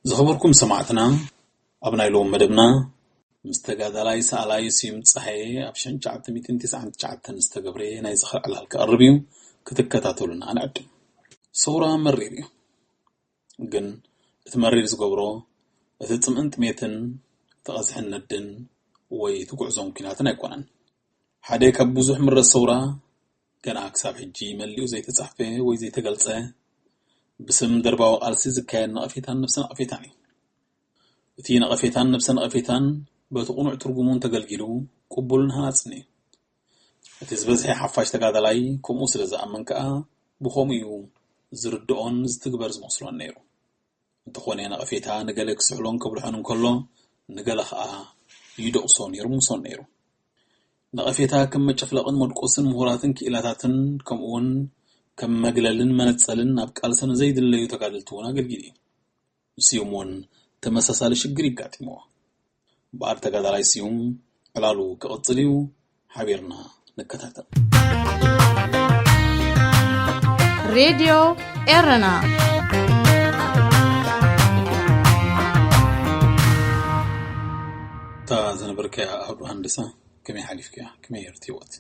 ዝኸበርኩም ሰማዕትና፣ ኣብ ናይ ሎም መደብና ምስ ተጋዳላይ ሰኣላይ ስዩም ጸሃየ ኣብ ሽሕን ትሽዓተ ሚእትን ትስዓን ትሽዓተን ዝተገብረ ናይ ዝኽሪ ዕላል ክቐርብ እዩ፣ ክትከታተሉና ንዕድም። ሰውራ መሪር እዩ፣ ግን እቲ መሪር ዝገብሮ እቲ ጽምእን ጥሜትን፣ እቲ ቀዝሕን ነድን ወይ እቲ ጉዕዞን ኲናትን ኣይኮነን። ሓደ ካብ ብዙሕ ምረት ሰውራ፣ ገና ክሳብ ሕጂ መሊኡ ዘይተጻሕፈ ወይ ዘይተገልጸ፣ ብስም ደርባዊ ቃልሲ ዝካየድ ነቐፌታን ነብሰ ነቐፌታን እዩ። እቲ ነቐፌታን ነብሰ ነቐፌታን በቲ ቅኑዕ ትርጉሙ እንተገልጊሉ ቅቡልን ሃናጽን እዩ። እቲ ዝበዝሐ ሓፋሽ ተጋዳላይ ከምኡ ስለ ዝኣምን ከኣ ብኸምኡ እዩ ዝርድኦን ዝትግበር ዝመስሎን ነይሩ። እንተኾነ ነቐፌታ ንገለ ክስሕሎን ከብርሖን እንከሎ፣ ንገለ ኸኣ ይደቕሶን ይርምሶን ነይሩ። ነቐፌታ ከም መጨፍለቕን መድቆስን ምሁራትን ክኢላታትን፣ ከምኡውን ከም መግለልን መነጸልን ኣብ ቃልሲ ንዘይድለዩ ተጋደልቲ እውን ኣገልጊሉ እዩ። ንስዩም እውን ተመሳሳሊ ሽግር ይጋጥምዎ። በዓል ተጋዳላይ ስዩም ዕላሉ ክቕጽል እዩ። ሓቢርና ንከታተል። ሬድዮ ኤረና። እታ ዝነበርካያ ኣብ ሃንደሳ ከመይ ሓሊፍካያ? ከመይ ነይሩ እቲ ህይወት?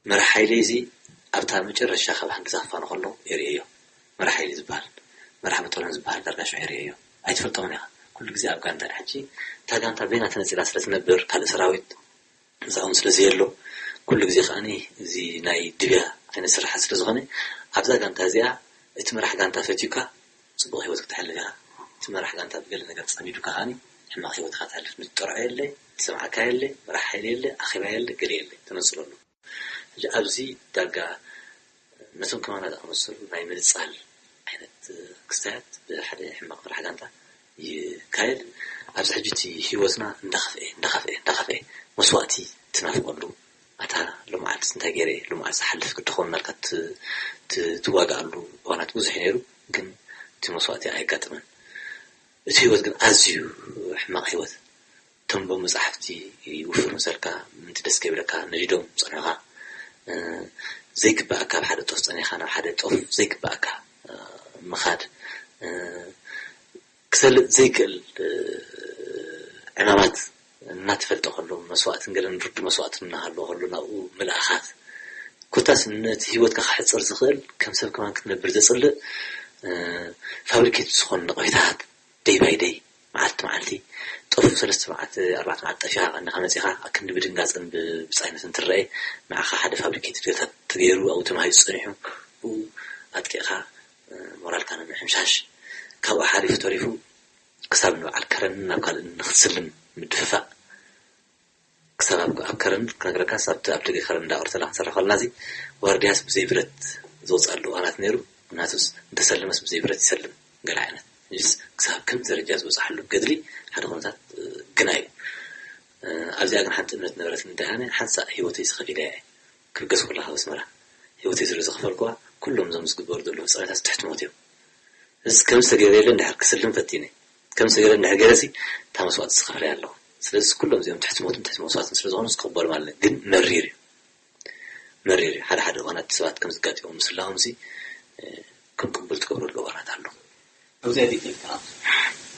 መራሕ ሓይለይ እዚ ኣብታ መጨረሻ ካብ ሃንደሳ ክፋኖ ከሎ የርእየዮ። መራሕ ሓይለይ ዝበሃል፣ መራሕ በጦሎን ዝበሃል ዳርጋ ሽሕ የርእየዮ። ኣይትፈልጦምን ኢኻ። ኩሉ ግዜ ኣብ ጋንታ እያ። ሕጂ እታ ጋንታ በይና ተነጺላ ስለ ትነብር፣ ካልእ ሰራዊት ምስኦም ስለ ዘየሎ፣ ኩሉ ግዜ ከኣኒ እዚ ናይ ድብያ ዓይነት ስራሓት ስለ ዝኾነ፣ ኣብዛ ጋንታ እዚኣ እቲ መራሕ ጋንታ ፈትዩካ ጽቡቕ ህይወት ክተሕልፍ ኢኻ። እቲ መራሕ ጋንታ ብገለ ነገር ጸሚዱካ ከኣኒ ሕማቕ ህይወት ኢኻ ተሕልፍ። ንትጠርዖ የለ፣ ትሰምዓካ የለ፣ መራሕ ሓይሊ የለ፣ ኣኼባ የለ፣ ገለ የለ፣ ተነጽሎ ኣሎ። ሕጂ ኣብዚ ዳርጋ ነቶም ከማና ዝኣመሰሉ ናይ ምንጻል ዓይነት ክስታያት ብሓደ ሕማቕ መራሕ ጋንታ ይካየድ። ኣብዚ ሕጂ እቲ ህይወትና እንዳኸፍኤ፣ እንዳኸፍኤ፣ እንዳኸፍኤ፣ መስዋእቲ ትናፍቐሉ። ኣታ ሎማዓልትስ እንታይ ገይረ፣ ሎማዓልትስ ዝሓልፍ ግዲ ክኸውን እናልካ ት-፣ ት-፣ ትዋግኣሉ እዋናት ብዙሕ እዩ ነይሩ፣ ግን እቲ መስዋእቲ ኣየጋጥመን። እቲ ህይወት ግን ኣዝዩ ሕማቕ ህይወት። ተንብቦም መጻሕፍቲ ይውፍር መሰልካ፣ ምንቲ ደስ ከይብለካ ነዲዶም ጸንሑኻ። እ፣ ዘይግባኣካ ኣብ ሓደ ጦፍ ጸኒኻ ናብ ሓደ ጦፍ ዘይግባኣካ፣ እ፣ ምኻድ፣ እ፣ ክሰልጥ ዘይክእል፣ እ፣ ዕማማት እናተፈልጠ ከሎ፣ መስዋእትን ገለን ርዱ መስዋእትን እናሃለወ ከሎ ናብኡ ምልኣኻት። ኮታስ ነቲ ህይወትካ ከሕጽር ዝኽእል፣ ከም ሰብ ከማን ክትነብር ዘጽልእ፣ እ፣ ፋብሪኬት ዝኾኑ ነቐፌታታት ደይ ባይ ደይ፣ መዓልቲ መዓልቲ፣ ጠፉ ሰለስተ መዓልቲ፣ ኣርባዕተ መዓልቲ ጠፊኻ ቀኒኻ መጺኻ፣ ኣብ ክንዲ ብድንጋጽን ብ-፣ ብጻይነትን ትረኤ፣ ንዓኻ ሓደ ፋብሪኬትድ ገታት ተገይሩ፣ ኣብኡ ተማሂዙ ጸኒሑ፣ ብኡ ኣጥቂዕካ፣ እ፣ ሞራልካ ንምሕምሻሽ፣ ካብኡ ሓሊፉ ተሪፉ፣ ክሳብ ንበዓል ከረንን ናብ ካልእን ንኽትስልም ምድፍፋእ። ክሳብ ኣብ፣ ኣብ ከረን ክነግረካስ፣ ኣብቲ ኣብ ደገ ከረን እንዳቐርተላ ክንሰርሕ ከለና፣ እዚ ዋርድያስ ብዘይ ብረት ዝወፅኣሉ እዋናት ነይሩ። ምክንያቱስ እንተሰለመስ ብዘይ ብረት ይሰልም፣ ገለ ዓይነት። ሕጂስ ክሳብ ከም ደረጃ ዝበፅሓሉ ገድሊ ሓደ ኩነታት፣ እ፣ ግና እዩ። እ፣ ኣብዚኣ ግን ሓንቲ እምነት ነበረትኒ፣ እንታይ ኣነ ሓንሳእ ህይወተይ ዝኸፊለያ እየ። ክብገስ ኩላ ካብ ኣስመራ ህይወተይ ስለ ዝኸፈልኩዋ፣ ኩሎም እዞም ዝግበሩ ዘለዉ ፍጻሜታት ትሕቲ ሞት እዮም። እዚ ከም ዝተገብረ የለ እንድሕር ክስልም ፈቲነ። ከም ዝተገብረ እንድሕር ገይረሲ፣ እታ መስዋእቲ ዝኸፍለያ ኣለዋ። ስለዚ ኩሎም እዚኦም ትሕቲ ሞትን ትሕቲ መስዋእትን ስለ ዝኾኑ፣ ክቕበሉ ማለት ግን መሪር እዩ። መሪር እዩ። ሓደ ሓደ እዋናት ሰባት ከም ዝጋጥሞም ምስላሞምሲ፣ እ፣ ከም ቅቡል ትገብረሉ እዋናት ኣሎ። ኣብዚኣ ዲቴል ከኣ፣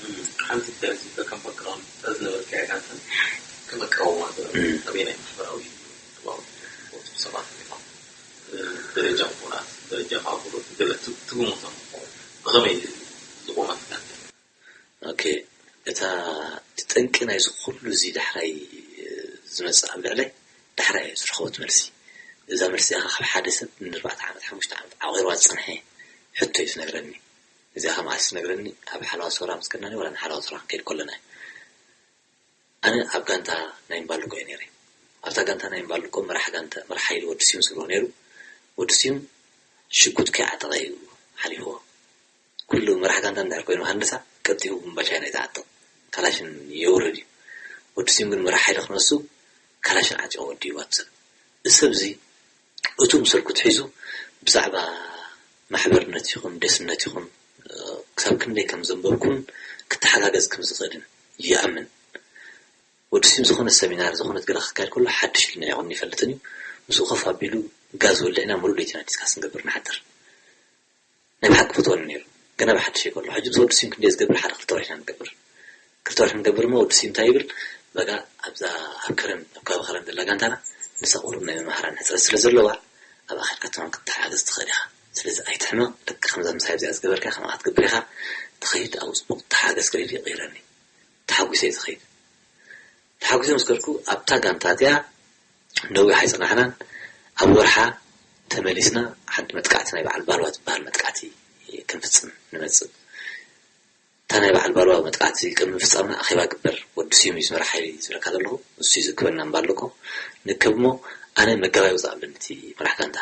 እ፣ ሓንቲ ዲቴል ዝብለካ ከም ባክግራውንድ እታ ዝነበርካያ ጋንታ ከም ኣቃውማ እ። ኣበየናይ ማሕበራዊ ጥበብ ቦቱ ሰባት ኢኻ፣ እ፣ ደረጃ ምሁራት፣ ደረጃ ማዕበሎት፣ ገለ ት-፣ ትግምቶም ብኸመይ ዝቖመት ጋንታ? ኦኬ፣ እታ እቲ ጠንቂ ናይዚ ኩሉ እዚ ዳሕራይ፣ እ፣ ዝመጽእ ኣብ ልዕለይ ዳሕራይ እየ ዝረኸቦት መልሲ። እዛ መልሲ እያ ካብ ሓደ ሰብ ንኣርባዕተ ዓመት፣ ሓሙሽተ ዓመት ዓቒርዋ ዝጸንሐ ሕቶ እዩ ትነግረኒ። እዚኣ ከ መዓስ ትነግረኒ? ኣብ ሓለዋ ሰውራ ምስ ከድና ወላ ንሓለዋ ሰውራ ክንከይድ ከለና እዩ። ኣነ ኣብ ጋንታ ናይ እምባልኮ እየ ነይረ። ኣብታ ጋንታ ናይ እምባልኮ መራሕ ጋንታ፣ መራሕ ሓይሊ ወዲ ስዩም ዝብሎ ነይሩ። ወዲ ስዩም ሽጉጥ ከይዓጠቐ እዩ ሓሊፍዎ። ኩሉ መራሕ ጋንታ እንድሕር ኮይኑ ሃንደሳ ቀልጢፉ ብባሻይ ናይ ዝዓጥቕ ካላሽን የውርድ እዩ። ወዲ ስዩም ግን መራሕ ሓይሊ ክነሱ ካላሽን ዓጢቑ ወዲእዋ እቲ ሰብ። እዚ ሰብ እዚ እቱ ምሰልኩ ትሒዙ ብዛዕባ ማሕበርነት ይኹን ደስነት ይኹን፣ እ፣ ክሳብ ክንደይ ከም ዘንበብኩን ክተሓጋገዝ ከም ዝኽእልን ይኣምን። ወዲ ስዩም ዝኾነ ሰሚናር፣ ዝኾነት ገለ ክካየድ ከሎ ሓድሽ ኢልና ኣይኮን ይፈልጥን እዩ። ምስኡ ኮፍ ኣቢሉ ጋዝ ወሊዕና ሙሉእ ለይቲ ኢና ዲስካስ ንገብር ንሓድር። ናይ ብሓቂ ፈትወኒ ነይሩ። ገና ብሓድሽ ይከሎ ሕጂ ምስ ወዲ ስዩም ክንደይ ዝገብር ሓደ ክልተ ወርሒ ኢና ንገብር። ክልተ ወርሒ ንገብር እሞ ወዲ ስዩም እንታይ ይብል? በቃ ኣብዛ ኣብ ከረን ኣብ ከባቢ ከረን ዘላ ጋንታና ንሳ ቁሩብ ናይ መምሃራን ሕፅረት ስለ ዘለዋ ኣብኣ ከድካ ተማን ክትተሓገዝ ትኽእል ኢኻ። ስለዚ ኣይትሕመቕ። ልክ ከምዛ ምሳይ ኣብዚኣ ዝገበርካ ከምኣ ክትገብር ኢኻ። ትኸይድ ኣብኡ ፅቡቕ ተሓገዝ ክሪድ ይቕይረኒ። ተሓጒሰ እየ ዝኸይድ። ተሓጒሰ ምስ ከድኩ ኣብታ ጋንታ እቲኣ ነዊሕ ኣይፀናሕናን። ኣብ ወርሓ ተመሊስና ሓንቲ መጥቃዕቲ ናይ በዓል ባልዋ ዝበሃል መጥቃዕቲ ክንፍፅም ንመፅእ። እታ ናይ በዓል ባልዋ መጥቃዕቲ ቅድሚ ምፍፃምና ኣኼባ ግበር። ወዲ ስዩም እዩ ዝመራሕ ሓይሊ ዝብለካ ዘለኹ። እሱ እዩ ዝእክበና እምባ ኣለኮ ንከብ እሞ ኣነ መጋባይ ውፃእ ብለኒ እቲ መራሕ ጋንታ።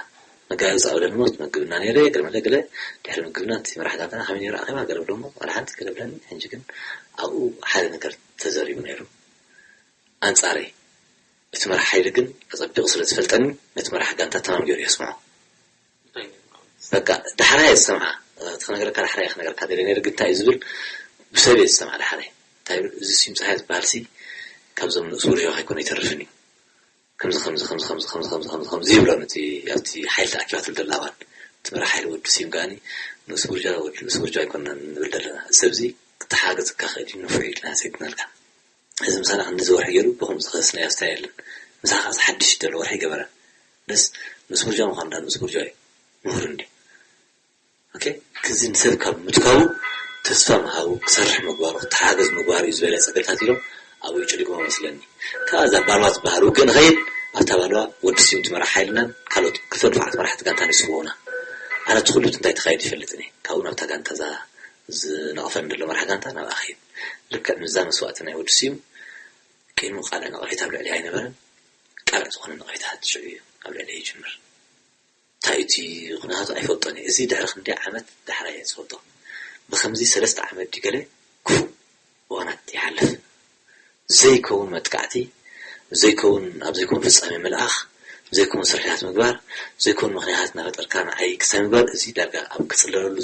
መጋባይ ውፃእ ብለኒ እሞ መግብና ነይረ ገለ መለ ገለ። ድሕሪ ምግብና እቲ መራሕ ጋንታ ከመይ ነይሩ ኣኼባ ገለ ብሎ እሞ ዋላ ሓንቲ ገለ ብለኒ። ሕጂ ግን ኣብኡ ሓደ ነገር ተዘሪቡ ነይሩ ኣንጻረይ። እቲ መራሕ ሓይሊ ግን ኣጸቢቑ ስለ ዝፈልጠኒ ነቲ መራሕ ጋንታ ተማም ገይሩ የስምዖ። በቃ ዳሕራይ ዝሰምዓ እቲ ክነግረካ ዳሕራይ ክነግረካ ደለ ነይሩ ግን እንታይ እዩ ዝብል ብሰብ እየ ዝሰምዓ ዳሕራይ እንታይ ይብል እዚ ስዩም ፀሃይ ዝበሃል ሲ ካብዞም ንእስ ውርሻ ከይኮነ ይተርፍን እዩ ከምዚ ከምዚ ከምዚ ከምዚ ከምዚ ከምዚ ከምዚ ከምዚ ይብሎም እቲ ኣብቲ ሓይሊ ተኣኪባትሉ ዘላ እዋን እቲ መራሕ ሓይሊ ወዲ ስዩም ከኣኒ ንእስ ውርጃ ወዲ ንእስ ውርጃ ኣይኮንናን ንብል ዘለና እዚ ሰብ እዚ ክተሓገዘካ ክእል እዩ ንፉዕ ኢልና ሰይድናልካ እዚ ምሳና ክንዲ ዝወርሒ ገይሩ ብኹም ዝኸስና ያስታ የለን ምሳኻ ሓድሽ ደሎ ወርሒ ገበረ ደስ ምስ ውርጃ ምዃን ዳ ምስ ውርጃ እዩ ምሁር እንዲ ኦኬ ክዚ ንሰብ ካብ ምትካቡ ተስፋ ምሃቡ ክሰርሕ ምግባሩ ክተሓገዝ ምግባሩ እዩ ዝበለ ጸገታት ኢሎም ኣብኡ ይጭልግሞ መስለኒ ካብ እዛ ባልዋ ዝበሃል ውግእ ንኸይድ ኣብታ ባልዋ ወዲ ስዩም ትመራሕ ሓይልናን ካልኦት ክልተ ድፋዓት መራሕቲ ጋንታን ይስውኡና ኣነ እቲ ኩሉ እንታይ ተኻይዱ ይፈልጥን እየ ካብኡ ናብታ ጋንታ እዛ ዝነቕፈን ዘሎ መራሕ ጋንታ ናብኣ ኸይድ ልክዕ ምዛ መስዋእቲ ናይ ወዲ ስዩም ቅድሚ ቃለ ነቐፌታ ኣብ ልዕሊ ኣይነበረን ቃልዕ ዝኾነ ነቐፌታ ሽዑ እዩ ኣብ ልዕሊ ይጅምር እንታይ እቲ ኩነታቱ ኣይፈልጦን እየ እዚ ድሕሪ ክንደይ ዓመት ዳሕራይ እየ ዝፈልጦ ብከምዚ ሰለስተ ዓመት ድዩ ገለ ክፉእ እዋናት ይሓልፍ ዘይከውን መጥቃዕቲ ዘይከውን ኣብ ዘይከውን ፍጻሜ ምልኣኽ ዘይከውን ስርሕታት ምግባር ዘይከውን ምኽንያታት እናፈጠርካ ንዓይ ክሳይ ምግባር እዚ ዳርጋ ኣብ ክጽለለሉ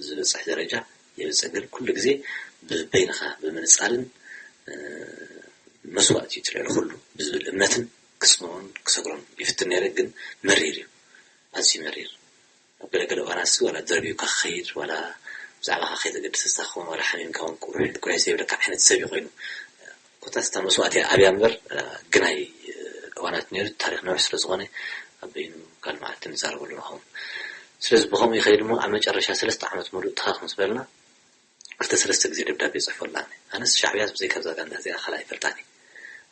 ዝበጽሕ ደረጃ የብጽሕ ግን ኩሉ ግዜ ብበይንኻ ብምንጻልን መስዋእቲ እዩ ትልዕሊ ኩሉ ብዝብል እምነትን ክጽንኦን ክሰግሮን ይፍትን ነይረ ግን መሪር እዩ ኣዝዩ መሪር ኣብ ገለገለ እዋናት ሲ ዋላ ደርቢውካ ክኸይድ ዋላ ብዛዕባኻ ከይተገድስ ዝታኸውን ዋላ ሓሚምካ እውን ቁርሕ ቁርሕ ዘይብለካ ዓይነት ሰብ እዩ ኮይኑ ኮታስ እታ መስዋእቲ ኣብያ እምበር ግናይ እዋናት ነይሩ ታሪክ ነውሕ ስለ ዝኾነ ኣብ በይኑ ካልእ መዓልቲ ንዛረበሉ ንኸውን ስለዚ ብኸምኡ ይኸይድ እሞ ኣብ መጨረሻ ሰለስተ ዓመት ሙሉእ ተኻኽ ምስ በልና ክልተ ሰለስተ ግዜ ደብዳቤ ይፅሕፈሉ ኣነ ኣነስ ሻዕብያ ብዘይካ እዛ ጋንታ እዚኣ ካልእ ኣይፈልጣን እየ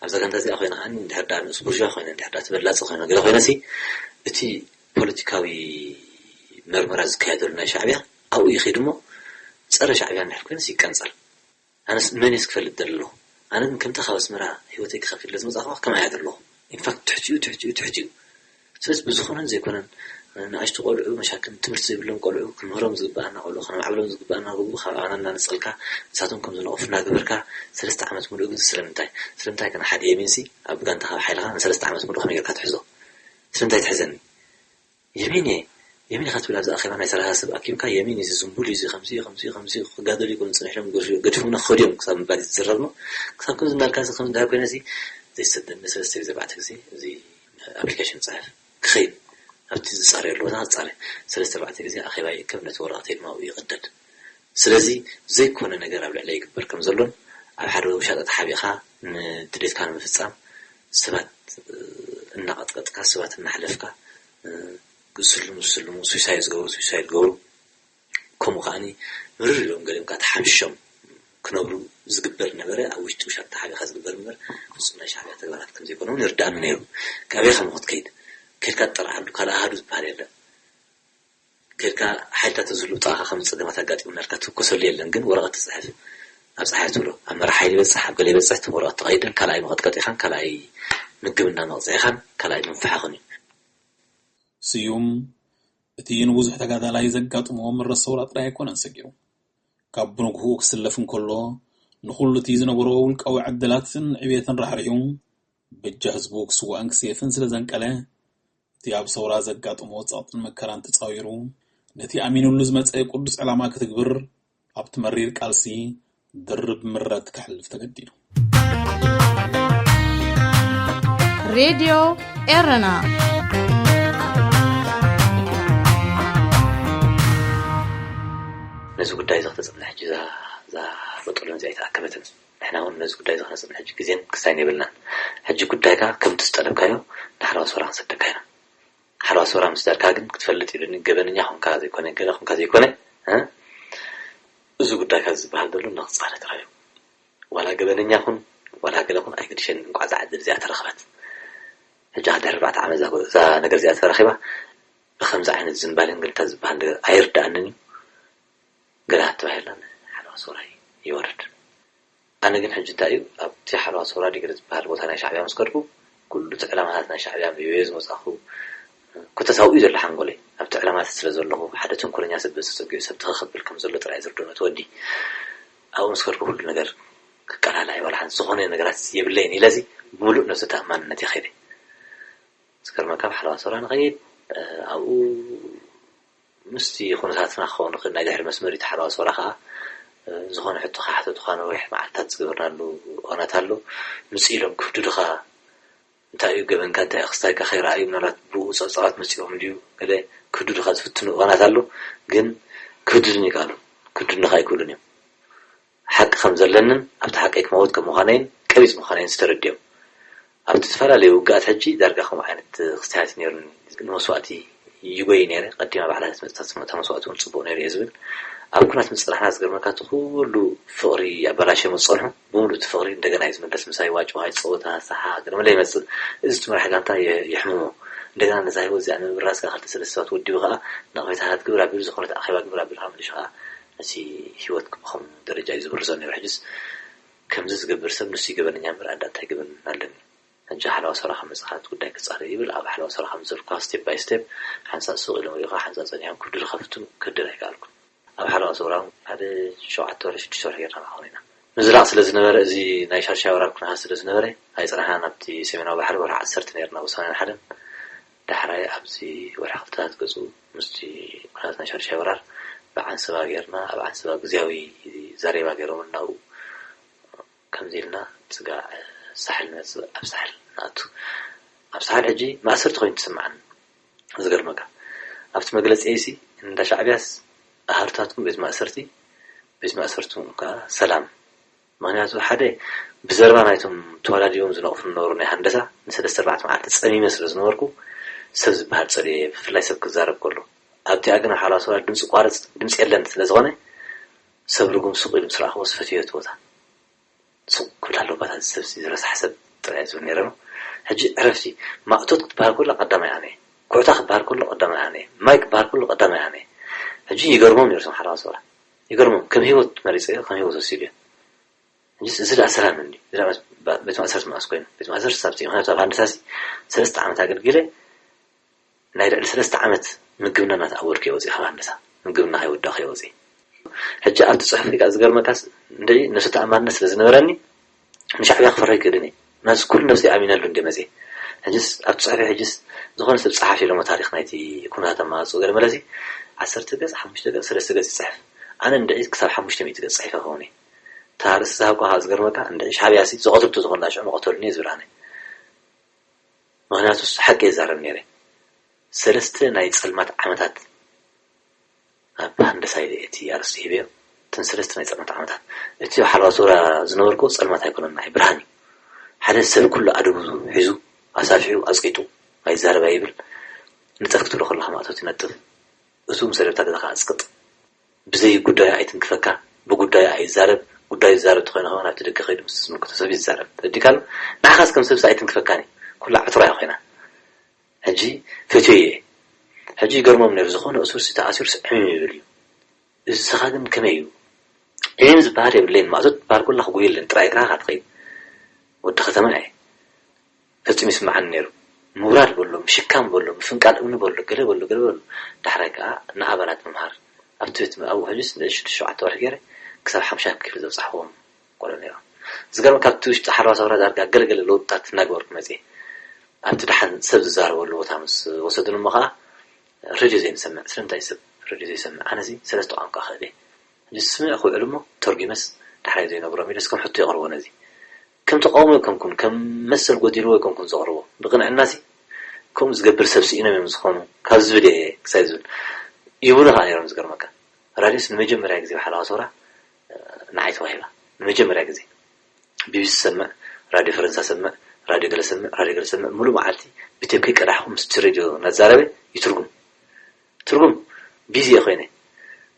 ኣብዛ ጋንታ እዚኣ ኮይነ ከዓኒ እንድሕር ደኣ ንኡስ ቡርዣ ኮይነ እንድሕር ደኣ ተበላፂ ኮይነ ገለ ኮይነ ሲ እቲ ፖለቲካዊ መርመራ ዝካየደሉ ናይ ሻዕብያ ኣብኡ ይኸይድ እሞ ፀረ ሻዕብያ እንድሕር ኮይነስ ይቀንፀል ኣነስ መን እየ ክፈልጥ ደሊ ኣለኹ ኣነ ግን ከምታ ካብ ኣስመራ ህይወተይ ክኸፍል ዝመፃእኹ ከማይ እያ ዘለኹ ኢንፋክት ትሕቲኡ ትሕቲኡ ትሕቲኡ ስለዚ ብዝኾነን ዘይኮነን ንኣሽቱ ቆልዑ መሻክን ትምህርቲ ዘይብሎም ቆልዑ ክንምህሮም ዝግበኣና ቆልዑ ከነማዕብሎም ዝግበኣና ርጉ ካብ ኣባና እናነፀልካ ንሳቶም ከም ዝነቕፉ እናገበርካ ሰለስተ ዓመት ሙሉእ ግን ስለምንታይ ስለምንታይ ከነ ሓደ የሚንሲ ኣብ ጋንታ ካብ ሓይልኻ ንሰለስተ ዓመት ሙሉእ ከመይ ጌርካ ትሕዞ ስለምንታይ ትሕዘኒ የሚን እየ የሚን ኢኻ ትብል ኣብዚ ኣኼባ ናይ ሰላሳ ሰብ ኣኪብካ የሚን እዚ ዝንቡል እዚ ከምዚ ከምዚ ከምዚ ክጋደሉ ይኮኑ ፅንሕ ኢሎም ገዲፉና ክኸዱ እዮም ክሳብ ምባል ዝዝረብ ነው ክሳብ ከምዚ እናልካ ከም እንድሕር ኮይነ እዚ ዘይሰደኒ ሰለስተ ግዜ ኣርባዕተ ግዜ እዚ ኣፕሊኬሽን ፅሕፍ ክኸይድ ኣብቲ ዝፃረየሉ ቦታ ክፃረ ሰለስተ ኣርባዕተ ግዜ ኣኼባ ይእከብ ነቲ ወረቐተይ ድማ ኣብኡ ይቕደድ ስለዚ ዘይኮነ ነገር ኣብ ልዕለይ ይግበር ከም ዘሎን ኣብ ሓደ ውሻጠ ተሓቢእኻ ንድሌትካ ንምፍፃም ሰባት እናቐጥቀጥካ ሰባት እናሕለፍካ ዝስልሙ ዝስልሙ ሱሳይ ዝገብሩ ሱሳይ ዝገብሩ ከምኡ ከዓኒ ምርር ኢሎም ገሊኦም ከዓ ተሓምሽሾም ክነብሩ ዝግበር ነበረ ኣብ ውሽጢ ውሻጥ ተሓቢእካ ዝግበር እምበር ፍፁም ናይ ሻዕብያ ተግባራት ከም ዘይኮነ እውን ይርዳእኒ ነይሩ ካበይ ከም ክትከይድ ከድካ ትጠርዓሉ ካልእ ኣሃዱ ዝበሃል የለን ከድካ ሓይልታት ዝህሉ ብጥቓኻ ከም ፀገማት ኣጋጢሙና ኢልካ ትውከሰሉ የለን ግን ወረቐት ትፅሕፍ ኣብ ፀሓይ ትብሎ ኣብ መራሕ ሓይሊ ይበፅሕ ኣብ ገለ ይበፅሕ እቶም ወረቐት ተቐይደን ካልኣይ መቐጥቀጢኻን ካልኣይ ምግብና መቕፅዒኻን ካልኣይ ምንፍሓኽን እዩ ስዩም እቲ ንብዙሕ ተጋዳላይ ዘጋጥሞ ምረት ሰውራ ጥራይ ኣይኮነን ሰጊሩ። ካብ ብንግህኡ ክስለፍ እንከሎ፣ ንኹሉ እቲ ዝነበሮ ውልቃዊ ዕድላትን ዕብየትን ራሕሪሑ፣ በጃ ህዝቡ ክስዋእን ክስየፍን ስለ ዘንቀለ፣ እቲ ኣብ ሰውራ ዘጋጠሞ ጸቕጥን መከራን ተጻዊሩ፣ ነቲ ኣሚኑሉ ዝመጸ ቅዱስ ዕላማ ክትግብር፣ ኣብቲ መሪር ቃልሲ ድርብ ምረት ከሕልፍ ተገዲዱ። ሬድዮ ኤረና። ነዚ ጉዳይ እዚ ከተጽንዕ ሕጂ እዛ እዛ በጦሎን እዚኣ ኣይተኣከበትን። ንሕና እውን ነዚ ጉዳይ እዚ ከነጽንዕ ሕጂ ግዜን ክስታይን የብልናን። ሕጂ ጉዳይካ ከምቲ ዝጠለብካዮ ንሓለዋ ሰውራ ክንሰደካ ኢና። ሓለዋ ሰውራ ምስዳድካ ግን ክትፈልጥ ኢሉኒ፣ ገበነኛ ኹንካ ዘይኮነ፣ ገለ ኹንካ ዘይኮነ፣ እ? እዚ ጉዳይካ ዝበሃል ዘሎ እናቕጻለ ጥራይ እዩ። ዋላ ገበነኛ ኹን፣ ዋላ ገለ ኹን ኣይግድሸኒ፣ እንቋዕ እዛ ዕድል እዚኣ ተረኽበት። ሕጂ ከኣ ድሕሪ ኣርባዕተ ዓመት እዛ እዛ ነገር እዚኣ ተረኺባ፣ ብኸምዚ ዓይነት ዝንባሌን ገለታ ዝበሃል ነገር ኣይርድኣንን እዩ። ገለ ተባሂልና ንሓለዋ ሰውራ ይወርድ። ኣነ ግን ሕጂ እንታይ እዩ፣ ኣብቲ ሓለዋ ሰውራ ዲግሪ ዝበሃል ቦታ ናይ ሻዕብያ ምስ ከድኩ፣ ኩሉ እቲ ዕላማታት ናይ ሻዕብያ ኣንቢበዮ ዝመጻኹ፣ ኮተት ኣብኡ እዩ ዘሎ ሓንጎለይ። ኣብቲ ዕላማታት ስለ ዘለኹ፣ ሓደ ተንኮለኛ ሰብ በዚ ተጸጊዑ ሰብ ተኸኸብል ከም ዘሎ ጥራይ ዝርድኦ እቲ ወዲ። ኣብኡ ምስ ከድኩ ኩሉ ነገር ክቀላላዕ እዩ፣ ዋላ ሓንቲ ዝኾነ ነገራት የብለይን ኢለሲ ብምሉእ ነብሰ ተኣማንነት እየ ከይደ። ዝገርመካ፣ ኣብ ሓለዋ ሰውራ ንኸይድ፣ እ፣ ኣብኡ ምስቲ ኩነታትና ክኸውን ይኽእል፣ ናይ ድሕሪ መስመር እቲ ሓለዋ ሰውራ ከኣ፣ እ፣ ዝኾነ ሕቶ ከሓተቱኻ ነዊሕ መዓልታት ዝገበርናሉ እዋናት ኣሎ። ምጽእ ኢሎም ክህድዱኻ፣ እንታይ እዩ ገበንካ፣ እንታይ እዩ ክስታይካ ከይረኣዩ፣ ምናልባት ብኡ ጸብጻባት መጺኦም ድዩ ገለ ክህድዱኻ ዝፍትኑ እዋናት ኣሎ። ግን ክህድዱኒ ይከኣሉ፣ ክህድዱኻ ኣይክእሉን እዮም። ሓቂ ከም ዘለንን ኣብቲ ሓቀይ ክመውት ከም ምዃነይን ቀቢጽ ምዃነይን ዝተረድዮም። ኣብቲ ዝተፈላለዩ ውግኣት ሕጂ ዳርጋ ከምኡ ዓይነት ክስታያት እዩ ነይሩኒ። ንመስዋእቲ ይጎይ ነይረ። ቀዲማ ባዕላ ተመጽእ እታ መስዋእቲ እውን ጽቡቕ ነይሩ እየ ዝብል። ኣብ ኩናት ምስ ጸናሕና ዝገርመካ እቲ ኩሉ ፍቕሪ ኣበላሽዮም ዝጸንሑ ብምሉእ እቲ ፍቕሪ እንደገና እዩ ዝምለስ። ምሳይ ዋጭዋይ፣ ጸወታ፣ ሰሓቕ፣ ገለ መለ ይመጽእ። እዚ እቲ መራሒ ጋንታ የ-፣ የሕምሞ። እንደገና ነዛ ህይወት እዚኣ ንምብራዝ ከኣ ክልተ ሰለስተ ሰባት ወዲቡ ከኣ ነቕፌታታት ግብር ኣቢሉ ዝኾነት ኣኼባ ግብር ኣቢልካ መሊሱ ከኣ ነቲ ህይወት ብኸምኡ ደረጃ እዩ ዝብርዞ ነይሩ። ሕጅስ ከምዚ ዝገብር ሰብ ንሱ ይገበነኛ እምበር ኣዳ እንታይ ገበን ኣለኒ? ሕጂ ሓለዋ ሰውራ ካብ መጻኻ እቲ ጉዳይ ክጻረ ይብል። ኣብ ሓለዋ ሰውራ ከም ዘልኩኻ ስቴፕ ባይ ስቴፕ ሓንሳእ ሱቕ ኢሎም ሪእኻ ሓንሳእ ጸኒሖም ክድሩ ከፍትኑ ክድር ኣይከኣልኩን። ኣብ ሓለዋ ሰውራ ሓደ ሸውዓተ ወርሒ ሽዱሽተ ወርሒ ጌርና ንኸውን ኢና። ምዝራቕ ስለ ዝነበረ፣ እዚ ናይ ሻድሻይ ወራር ኩነታት ስለ ዝነበረ ኣይጸናሕናን። ኣብቲ ሰሜናዊ ባሕሪ ወርሒ ዓሰርተ ኔርና፣ ወሳንን ሓደን። ዳሕራይ ኣብዚ ወርሒ ክልተታት ገጹ ምስቲ ኩነታት ናይ ሻድሻይ ወራር ብዓንሰባ ጌርና፣ ኣብ ዓንሰባ ግዝያዊ ዛሬባ ገይሮምልና ኣብኡ ከምዚ ኢልና ስጋዕ ሳሕል ንመጽእ፣ ኣብ ሳሕል ንኣቱ። ኣብ ሳሕል ሕጂ ማእሰርቲ ኮይኑ ትስምዓኒ። ዝገርመካ፣ ኣብቲ መግለጺ ኤሲ እንዳ ሻዕብያስ ኣሃዱታትኩም ቤት ማእሰርቲ፣ ቤት ማእሰርትኩም ከኣ ሰላም። ምኽንያቱ ሓደ ብዘረባ ናይቶም ተወዳዲቦም ዝነቕፉ ዝነበሩ ናይ ሃንደሳ ንሰለስተ ኣርባዕተ መዓልቲ ጸሚመ ስለ ዝነበርኩ ሰብ ዝበሃል ጸሊኤ፣ ብፍላይ ሰብ ክዛረብ ከሎ። ኣብቲኣ ግን ኣብ ሓለዋ ሰውራ ድምጺ ቋርጽ፣ ድምጺ የለን ስለ ዝኾነ ሰብ ርጉም ሱቕ ኢሉ ምስ ረኣኽዎ ዝፈትዮ እቲ ቦታ። ሱቕ ክብል ኣለዎ፣ ባታ እዚ ሰብሲ ዝረሳሕ ሰብ ጥራይ ዝብል ነይረ ነው። ሕጂ ዕረፍቲ፣ ማእቶት ክትበሃል ከሎ ቀዳማይ ኣነ፣ ኩዕታ ክበሃል ከሎ ቀዳማይ ኣነ፣ ማይ ክበሃል ከሎ ቀዳማይ ኣነ። ሕጂ ይገርሞም ነይሩ እቶም ሓለዋ ሰውራ። ይገርሞም፣ ከም ህይወት መሪጸዮ፣ ከም ህይወት ወሲድዮ። ሕጂ እዚ ደኣ ሰላም እንዲ፣ እዚ ደኣ መስ-፣ ባ-፣ ቤት ማእሰርቲ መኣስ ኮይኑ? ቤት ማእሰርቲ ሳብቲ፣ ምኽንያቱ ኣብ ሃንደሳሲ ሰለስተ ዓመት ኣገልጊለ፣ ናይ ልዕሊ ሰለስተ ዓመት ምግብና እናተኣወድኩ እየ ወፂእ ካብ ሃንደሳ። ምግብና ከይወዳእኩ እየ ወፂእ። ሕጂ ኣብቲ ፅሑፍ ከኣ ዝገርመካስ፣ እንድዒ ነብሰ ተኣማንነት ስለ ዝነበረኒ፣ ንሻዕብያ ክፈርሕ ኣይክእልን እየ። ናዚ ኩሉ ነብሰይ ኣሚነሉ እንድየ መፅየ። ሕጅስ ኣብቲ ፅሑፈይ፣ ሕጅስ ዝኾነ ሰብ ፀሓፍ ኢሎሞ ታሪኽ ናይቲ ኩነታት ኣማራፅኡ ገለ መለሲ፣ ዓሰርተ ገፅ፣ ሓሙሽተ ገፅ፣ ሰለስተ ገፅ ይፅሕፍ። ኣነ እንድዒ ክሳብ ሓሙሽተ ሚእቲ ገፅ ፅሒፈ ክኸውን እየ። እታ ኣርእስቲ ዝሃብኳ ከኣ ዝገርመካ፣ እንድዒ ሻዕብያሲ ዝቐትሉ ተዝኾኑ ሽዑ ምቐተሉኒ እየ ዝብል ኣነ። ምኽንያቱስ ሓቂ እየ ዝዛረብ ነይረ። ሰለስተ ናይ ጸልማት ዓመታት ኣብ ሃንደሳ ኢለ እቲ ኣርእስቲ ሂበዮ። እተን ሰለስተ ናይ ጸልማት ዓመታት። እቲ ኣብ ሓለዋ ዙርያ ዝነበርኩ ጸልማት ኣይኮነን፣ ንዓይ ብርሃን እዩ። ሓደ ሰብ ኩሉ ኣደቡ ሒዙ፣ ኣሳፊሑ፣ ኣጽቂጡ፣ ኣይዛረብ ኣይብል። ንጠፍ ክትብሎ ከለኻ ማእቶት ይነጥፍ። እቱ ምስ ኣደብታ ገዛኻ ኣጽቅጥ። ብዘይ ጉዳዩ ኣይትንክፈካ፣ ብጉዳዩ ኣይዛረብ፣ ጉዳዩ ዝዛረብ ተኾይኑ ከማን ኣብቲ ደገ ከይዱ ምስ ዝምልከቶ ሰብ ይዛረብ። ተረዲእካ ኣሎ? ንዓኻስ ከም ሰብሲ ኣይትንክፈካን እዩ። ኩላ ዕትሮ እያ ኮይና። ሕጂ ፈትዮ እየ። ሕጂ ይገርሞም ነይሩ፣ ዝኾነ እሱርሲ ተኣሲሩስ ዕምም ይብል እዩ። እዚ ንስኻ ግን ከመይ እዩ? ዕምም ዝበሃል የብለይን፣ ማእቶት ትበሃል ኮላ ክጎየለን ጥራይ እግርኻ ትኸይድ። ወዲ ከተማ እየ። ፈጺሙ ይስምዓኒ ነይሩ። ምውራድ በሎ፣ ምሽካም በሎ፣ ምፍንቃል እምኒ በሎ፣ ገለ በሎ፣ ገለ በሎ። ዳሕራይ ከኣ ንኣባላት ምምሃር። ኣብቲ ቤት፣ ኣብኡ ሕጅስ ንእሽቱ ሸውዓተ ወርሒ ገይረ ክሳብ ሓሙሻይ ክፍሊ ዘብጻሕዎም ቆልዑ ነይሮም። ዝገርመካ ኣብቲ ውሽጢ ሓለዋ ሰውራ ዳርጋ ገለ ገለ ለውጥታት እናገበርኩ መጽየ። ኣብቲ ደሓን ሰብ ዝዛረበሉ ቦታ ምስ ወሰዱኒ እሞ ከኣ ሬድዮ ዘይንሰምዕ። ስለምንታይ ሰብ ሬድዮ ዘይሰምዕ? ኣነሲ ሰለስተ ቋንቋ እኽእል እየ። ሕጂ ስምዕ ክውዕል እሞ ተርጒመስ ዳሕራይ ዘይነግሮም ኢለስ ከም ሕቶ የቕርቦ ነዚ። ከም ተቃውሞ ኣይኮንኩን፣ ከም መሰል ጎዲልዎ ኣይኮንኩን ዘቕርቦ። ብቕንዕናሲ ከምኡ ዝገብር ሰብ ስኢኖም እዮም ዝኾኑ ካብ ዝብል እየ ክሳይ ዝብል። ይብሉ ከኣ ነይሮም ዝገርመካ። ራድዮስ ንመጀመርያ ግዜ ኣብ ሓለዋ ሰውራ ንዓይ ተዋሂባ። ንመጀመርያ ግዜ ቢቢሲ ሰምዕ፣ ራድዮ ፈረንሳ ሰምዕ፣ ራድዮ ገለ ሰምዕ፣ ራድዮ ገለ ሰምዕ፣ ሙሉእ መዓልቲ ብቴፕ ከይቀዳሕኩ ምስቲ ሬድዮ እናዛረበ ይትርጉም። ትርጉም ቢዚ እየ ኮይነ።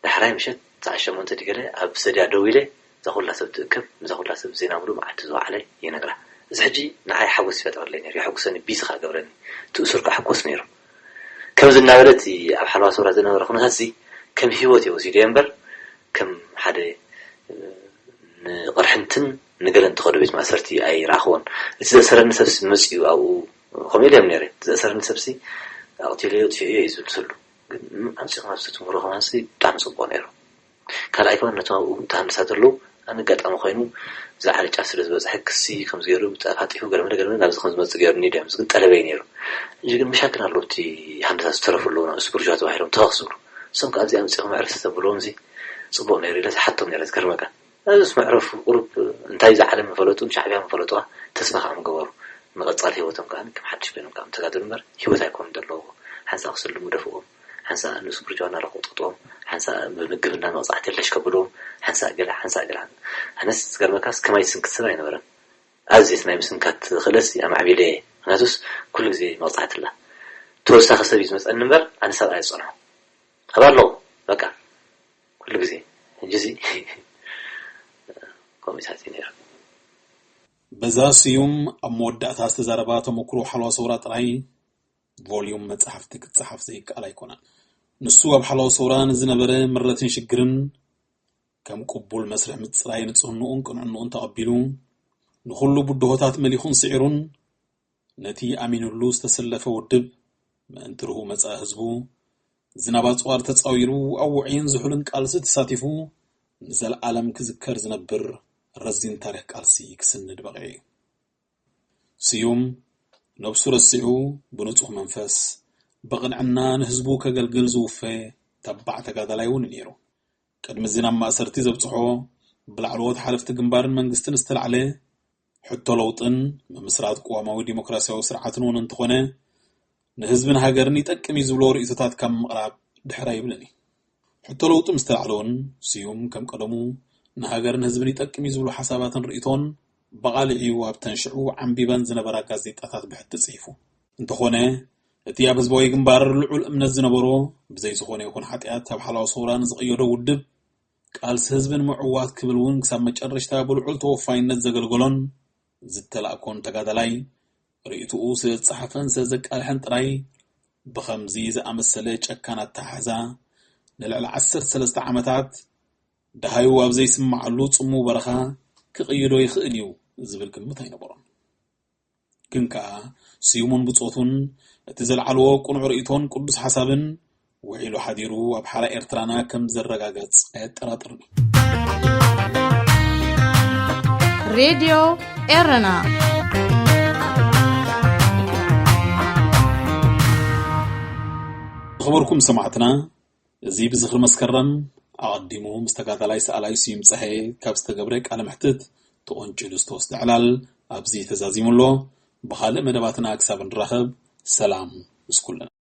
ዳሕራይ ምሸት ሰዓት ሸሞንተ ድገለ ኣብ ሰድያ ደው ኢለ እዛ ኩላ ሰብ ትእከብ፣ እዛ ኩላ ሰብ ዜና ሙሉእ መዓልቲ ዝወዓለ ይነግራ። እዚ ሕጂ ንዓይ ሓጎስ ይፈጥረለይ ነይሩ፣ የሐጉሰኒ፣ ቢዚ ከኣ ገብረኒ። እቲ እሱር ከኣ ሕኮስ ነይሩ። ከምዚ እናበለት ኣብ ሓለዋ ሰውራ ዝነበረ ኩነታት እዚ ከም ህይወት እየ ወሲደዮ እምበር ከም ሓደ ንቕርሕንትን ንገለን ተኸዶ ቤት ማእሰርቲ ኣይረኣኽዎን። እቲ ዘእሰረኒ ሰብሲ መጺኡ ኣብኡ ከምኡ ኢለ እዮም ነይረ። እቲ ዘእሰረኒ ሰብሲ ኣቕቲለዮ ጥፊኤዮ እዩ ዝብል ስሉ። ግን ኣምጺኹም ኣብዚ ትምህሮ ከማንሲ ብጣዕሚ ጽቡቕ ነይሩ። ካልኣይ ከማን ነቶም ኣብኡ ተሃንድሳት ኣለዉ ኣነ ኣጋጣሚ ኮይኑ ብዛዕባ ጫፍ ስለ ዝበፅሐ ክሲ ከምዚ ገይሩ ተፋጢሑ ገለመለ ገለመለ ናብዚ ከም ዝመፅእ ገይሩኒ ድዮም ግን ጠለበይ ነይሩ። እዚ ግን ምሻክል ኣለዉ እቲ ሃንደሳት ዝተረፉ ኣለዉ ንእሱ ብርጅዋ ተባሂሎም ተኸኽ ዝብሉ እሶም ካብ እዚኣ መፂኹም መዕረፍቲ ተብልዎም እዚ ፅቡቕ ነይሩ ኢለ ዝሓቶም ነይረ ዝገርመካ። እዚስ መዕረፉ ቁሩብ እንታይ እዛ ዓለም ምፈለጡ ንሻዕብያ ምፈለጥዋ ተስፋ ከዓ ምገበሩ ንቐፃሊ ህይወቶም ከዓ ከም ሓድሽ ኮይኖም ከዓ ምተጋደሉ እምበር ህይወት ኣይኮኑን ዘለዎ ሓንሳእ ክስልሙ ደፍዎም ሓንሳእ ንእሱ ብርጅዋ እናለቆጥጥዎም ሓንሳእ ብምግብና መቕፃዕቲ የለሽ ከብልዎም ሓንሳእ ገለ ሓንሳእ ገለ ኣነስ ዝገርመካስ ከማይ ዝስንክት ሰብ ኣይነበረን ኣዝየት ናይ ምስንካት ክእለትሲ ኣማዕቢለ እየ ምክንያቱስ ኩሉ ግዜ መቕፃዕቲ ኣላ ተወሳኺ ሰብ እዩ ዝመፀኒ እምበር ኣነ ሰብኣይ ዝፀንሖ ኣብ ኣለኹ በቃ ኩሉ ግዜ ሕጂ እዚ ከምኡታት እዩ ነይሩ በዛ ስዩም ኣብ መወዳእታ ዝተዛረባ ተመክሮ ሓለዋ ሰውራ ጥራይ ቮልዩም መጻሕፍቲ ክጸሓፍ ዘይከኣል ኣይኮነን። ንሱ ኣብ ሓለዋ ሰውራ ንዝነበረ ምረትን ሽግርን ከም ቅቡል መስርሕ ምጽራይ ንጽህንኡን ቅንዕንኡን ተቐቢሉ ንኹሉ ብድሆታት መሊኹን ስዒሩን ነቲ ኣሚኑሉ ዝተሰለፈ ውድብ ምእንቲ ርሁእ መጻኢ ህዝቡ ዝናብ ኣጽዋር ተጻዊሩ ኣብ ውዑይን ዝሑልን ቃልሲ ተሳቲፉ ንዘለኣለም ክዝከር ዝነብር ረዚን ታሪኽ ቃልሲ ክስንድ በቒዑ እዩ። ስዩም ነብሱ ረሲዑ ብንጹህ መንፈስ ብቕንዕና ንህዝቡ ከገልግል ዝውፈ ተባዕ ተጋዳላይ እውን ነይሩ። ቅድሚ እዚ ናብ ማእሰርቲ ዘብጽሖ ብላዕለዎት ሓለፍቲ ግንባርን መንግስትን ዝተላዕለ ሕቶ ለውጥን ምምስራት ቅዋማዊ ዲሞክራሲያዊ ስርዓትን እውን እንተኾነ ንህዝብን ሃገርን ይጠቅም እዩ ዝብሎ ርእይቶታት ካብ ምቕራብ ድሕር ኣይብልን እዩ። ሕቶ ለውጢ ምስ ተላዕለ እውን ስዩም ከም ቀደሙ ንሃገርን ህዝብን ይጠቅም እዩ ዝብሉ ሓሳባትን ርእይቶን ብቓልዕ እዩ ኣብተን ሽዑ ዓንቢበን ዝነበራ ጋዜጣታት ብሕቲ ጽሒፉ። እንተኾነ እቲ ኣብ ህዝባዊ ግንባር ልዑል እምነት ዝነበሮ ብዘይ ዝኾነ ይኹን ሓጢኣት ኣብ ሓላው ሰውራ ንዝቐየዶ ውድብ ቃልሲ ህዝቢ ንምዕዋት ክብል እውን ክሳብ መጨረሽታ ብልዑል ተወፋይነት ዘገልገሎን ዝተላእኮን ተጋዳላይ ርእይትኡ ስለ ዝጸሓፈን ስለ ዘቃልሐን ጥራይ ብኸምዚ ዝኣመሰለ ጨካን ኣተሓሕዛ ንልዕሊ ዓሰርተ ሰለስተ ዓመታት ደሃዩ ኣብ ዘይስምዓሉ ጽምው በረኻ ክቕይዶ ይኽእል እዩ ዝብል ግምት ኣይነበሮን። ግን ከኣ ስዩሙን ብጾቱን እቲ ዘልዓልዎ ቅኑዕ ርእይቶን ቅዱስ ሓሳብን ውዒሉ ሓዲሩ ኣብ ሓራ ኤርትራና ከም ዘረጋገጽ ኣየጠራጥርን እዩ። ሬድዮ ኤረና ዝኸበርኩም ሰማዕትና እዚ ብዝኽሪ መስከረም ኣቐዲሙ ምስ ተጋዳላይ ሰኣላይ ስዩም ጸሃየ ካብ ዝተገብረ ቃለ መሕትት ተቖንጭሉ ዝተወስደ ዕላል ኣብዚ ተዛዚሙ ኣሎ። ብኻልእ መደባትና ክሳብ ንራኸብ ሰላም ምስ ኩልና።